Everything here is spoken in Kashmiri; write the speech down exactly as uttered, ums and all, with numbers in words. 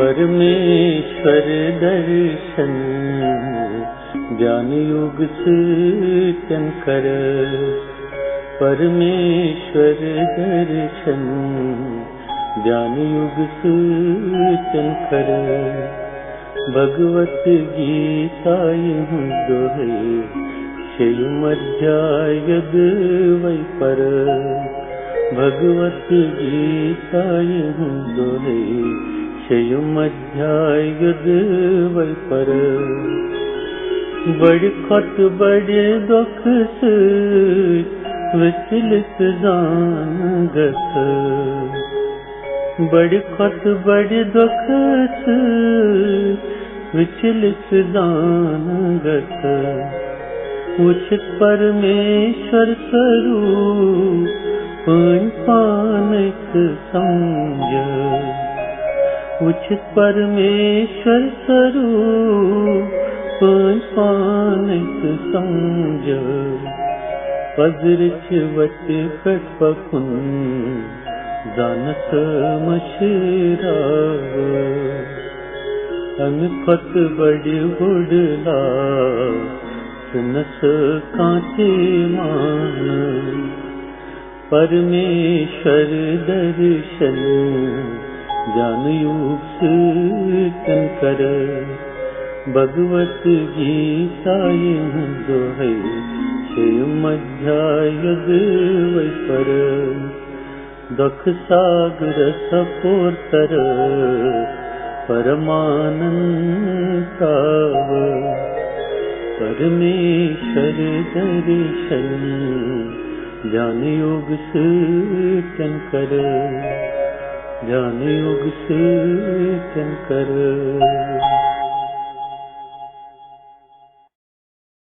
परमेश्वर दर्शन ध्यान योग से तन कर। परमेश्वर दर्शन ध्यान योग से तन कर। भगवत गीता यह दोहे, शयुम अध्याय द्वय पर। भगवत गीता यह दोहे, शयुम अध्याय द्वय पर। बड़ खत बड़ दुख से विचलित जान गत। बड़ खत बड़ दुख से विचलित जान गत। उचित परमेश्वर स्वरूप पान पानक संजय। उचित परमेश्वर स्वरूप पान पानक संजय। पजरच वत कट पकुन जानत मशराव। अन खत बड़ गुडला सुनस कांति मान। परमेश्वर दर्शन ज्ञान योग से तन कर। भगवत गीता यह दोहे, शयुम अध्याय द्वय पर। दुख सागर सपोर तर परमानंद पाव। परमेश्वर दर्शन ज्ञान योग से तन कर। ज्ञान योग से तन कर।